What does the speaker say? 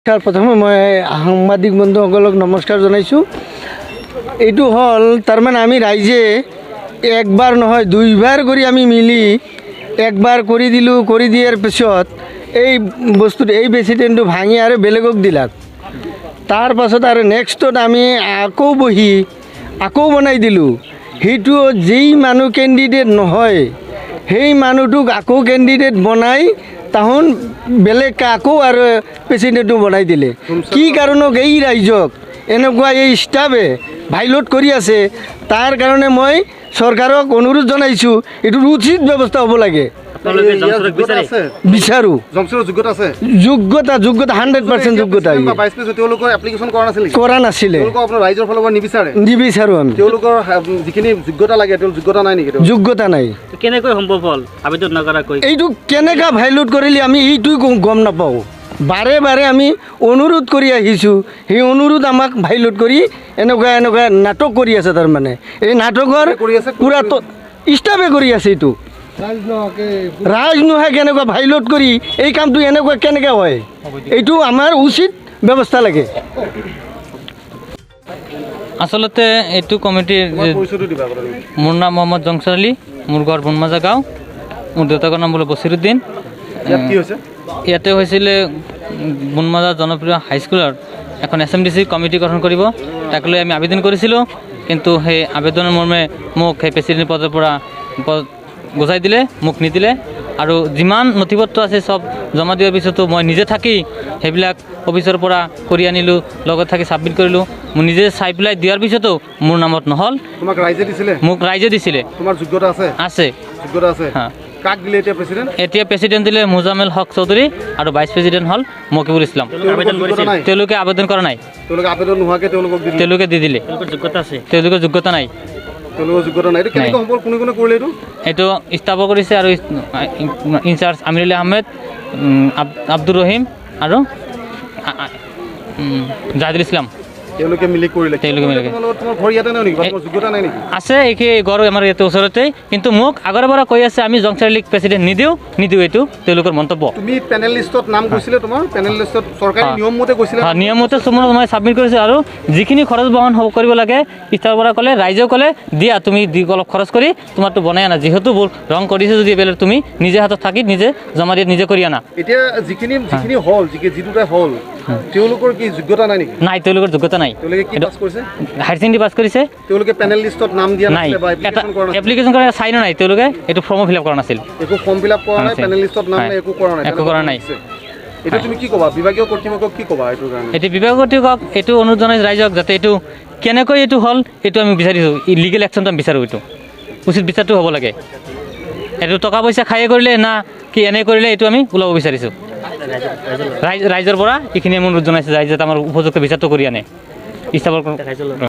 প্ৰথমে মই সাংবাদিক বন্ধুসকলক নমস্কাৰ জনাইছোঁ। এইটো হ'ল তাৰমানে আমি ৰাইজে একবাৰ নহয়, দুইবাৰ কৰি আমি মিলি একবাৰ কৰি দিলোঁ। কৰি দিয়াৰ পিছত এই বস্তুটো, এই প্ৰেচিডেণ্টটো ভাঙি আৰু বেলেগক দিলাক। তাৰ পাছত আৰু নেক্সটত আমি আকৌ বহি আকৌ বনাই দিলোঁ। সেইটো যি মানুহ কেণ্ডিডেট নহয়, সেই মানুহটোক আকৌ কেণ্ডিডেট বনাই তাহোন বেলেগকৈ আকৌ আৰু প্ৰেচিডেণ্টটো বনাই দিলে। কি কাৰণক এই ৰাইজক এনেকুৱা এই ষ্টাফে ভাইলেট কৰি আছে, তাৰ কাৰণে মই চৰকাৰক অনুৰোধ জনাইছোঁ, এইটোৰ উচিত ব্যৱস্থা হ'ব লাগে। আপোনালোকে ইয়াৰ জংচৰক যোগ্যতা বিচাৰে? আছে? বিচাৰোঁ। জংচৰৰ যোগ্যতা আছে? যোগ্যতা, 100% যোগ্যতা। ভাইচ প্ৰেচিডেণ্ট, তেওঁলোকৰ এপ্লিকেশ্যন কৰা নাছিল নেকি? কৰা নাছিলে। তেওঁলোকক আপোনাৰ ৰাইজৰ ফালৰ পৰা নিবিচাৰে? নিবিচাৰোঁ আমি। তেওঁলোকৰ যিখিনি যোগ্যতা লাগে, তেওঁলোক যোগ্যতা নাই নেকি তেওঁলোকৰ? যোগ্যতা নাই। কেনেকৈ সম্ভৱ হ'ল আবেদন নকৰাকৈ? এইটো কেনেকুৱা ভাইলেট কৰিলে আমি এইটোৱে গম নাপাওঁ। বাৰে বাৰে আমি অনুৰোধ কৰি আহিছোঁ, সেই অনুৰোধ আমাক ভাইলেট কৰি এনেকুৱা এনেকুৱা নাটক কৰি আছে। তাৰমানে এই নাটকৰ কোনে কৰি আছে? পূৰা ষ্টাফে কৰি আছে। এইটো ৰাইজ নোহোৱাকৈ কেনেকুৱা ভাইলেট কৰি এই কামটো এনেকুৱা কেনেকৈ হয়, এইটো আমাৰ উচিত ব্যৱস্থা লাগে। আচলতে এইটো কমিটিৰ তোমাৰ পৰিচয়টো দিবা আগতে তুমি। মোৰ নাম মহম্মদ জংচৰ আলী, মোৰ ঘৰ বনমাজা গাঁও, মোৰ দেউতাকৰ নাম বোলে বছিৰুদ্দিন। ইয়াত কি হৈছে? ইয়াতে হৈছিলে বনমাজা জনপ্ৰিয় হাইস্কুলৰ এখন S M D C committee গঠন কৰিব, তাক লৈ আমি আবেদন কৰিছিলোঁ। কিন্তু সেই আবেদনৰ মৰ্মে মোক সেই প্ৰেচিডেণ্ট পদৰ পৰা পদ গুচাই দিলে, মোক নিদিলে। আৰু যিমান নথি পত্ৰ আছে চব জমা দিয়াৰ পিছতো মই নিজে থাকি সেইবিলাক অফিচৰ পৰা কৰি আনিলোঁ, লগত থাকি ছাবমিট কৰিলোঁ। মই নিজে চাই পেলাই দিয়াৰ পিছতো মোৰ নামত নহ'ল। তোমাক ৰাইজে দিছিলে? মোক ৰাইজে দিছিলে। তোমাৰ যোগ্যতা আছে? আছে। যোগ্যতা আছে? হা। কাক দিলে এতিয়া প্ৰেচিডেণ্ট? এতিয়া প্ৰেচিডেণ্ট দিলে মোজামেল হক চৌধুৰী আৰু ভাইচ প্ৰেচিডেণ্ট হ'ল মকিবুল ইছলাম। আবেদন তেওঁলোকৰ যোগ্যতা কৰিছিল? নাই? তেওঁলোকে আবেদন কৰা নাই। তেওঁলোকে আবেদন নোহোৱাকে তেওঁলোকক দি দিলে? তেওঁলোকে দি দিলে। তেওঁলোকৰ যোগ্যতা আছে? তেওঁলোকৰ যোগ্যতা নাই। তেওঁলোকৰ যোগ্যতা নাই। এইটো কেনেকৈ নাই। সম্ভৱ? কোনে কোনে কৰিলে এইটো? এইটো ষ্টাফো কৰিছে আৰু ইনচাৰ্জ আমিৰুল আহমেদ, আব্দুৰ ৰহিম আৰু জাহিদুল ইছলাম। তেওঁলোকে মিলি কৰিলে? তেওঁলোকে মিলি। তোমাৰ লগত, তোমাৰ ঘৰ ইয়াতে নাই নেকি বা তোমাৰ যোগ্যতা নাই নেকি? আছে, এইখিনি ঘৰ আমাৰ ইয়াতে ওচৰতে। কিন্তু মোক আগৰে পৰা কৈ আছে, আমি জংচাৰ লীগ প্ৰেচিডেণ্ট নিদিওঁ, নিদিওঁ, এইটো তেওঁলোকৰ মন্তব্য। তুমি পেনেল লিষ্টত নাম গৈছিলে, তোমাৰ পেনেল লিষ্টত চৰকাৰী নিয়ম মতে গৈছিলে? হয়, নিয়মমতে চব মই ছাবমিট কৰিছোঁ আৰু যিখিনি খৰচ বহন হ'ব কৰিব লাগে, ষ্টাফৰ পৰা ক'লে, ৰাইজেও ক'লে, দিয়া তুমি দি অলপ খৰচ কৰি তোমাৰটো বনাই আনা, যিহেতু ভুল ৰং কৰিছে যদি বেলেগ, তুমি নিজে হাতত থাকি নিজে জমা দিয়ে নিজে কৰি আনা। এতিয়া যিখিনি হ'ল, যি দুটাই হ'ল, তেওঁলোকৰ কি যোগ্যতা নাই নেকি? নাই, তেওঁলোকৰ যোগ্যতা নাই। তেওঁলোকে কি পাছ কৰিছে? হায়াৰ ছেকেণ্ডেৰী পাছ কৰিছে। তেওঁলোকে পেনেল লিষ্টত নাম দিয়া নাই। নাছিলে বা এটা এপ্লিকেশ্যন কৰা নাছিলে? এপ্লিকেশ্যন কৰা, চাইনো নাই তেওঁলোকে, এইটো ফৰ্মো ফিল আপ কৰা নাছিল। একো ফৰ্ম ফিল আপ কৰা নাই? নাছিল। পেনেল লিষ্টত নাম নাই, একো কৰা নাই? একো কৰা নাই। এইটো তুমি কি ক'বা? বিভাগীয় কৰ্তৃপক্ষক কি ক'বা এইটোৰ কাৰণে? এতিয়া বিভাগীয় কৰ্তৃপক্ষক এইটো অনুৰোধ জনাইছোঁ, ৰাইজক, যাতে এইটো কেনেকৈ এইটো হ'ল এইটো আমি বিচাৰিছোঁ। লিগেল একশ্যনটো আমি বিচাৰোঁ, এইটো উচিত বিচাৰটো হ'ব লাগে। এইটো টকা পইচা খায়ে কৰিলে না কি এনেই কৰিলে, এইটো আমি ওলাব বিচাৰিছোঁ। ৰাইজৰ পৰা এইখিনি আমি অনুৰোধ জনাইছোঁ, ৰাইজে আমাৰ উপযুক্ত বিচাৰটো কৰি আনে ষ্টাফৰ। ৰাইজৰ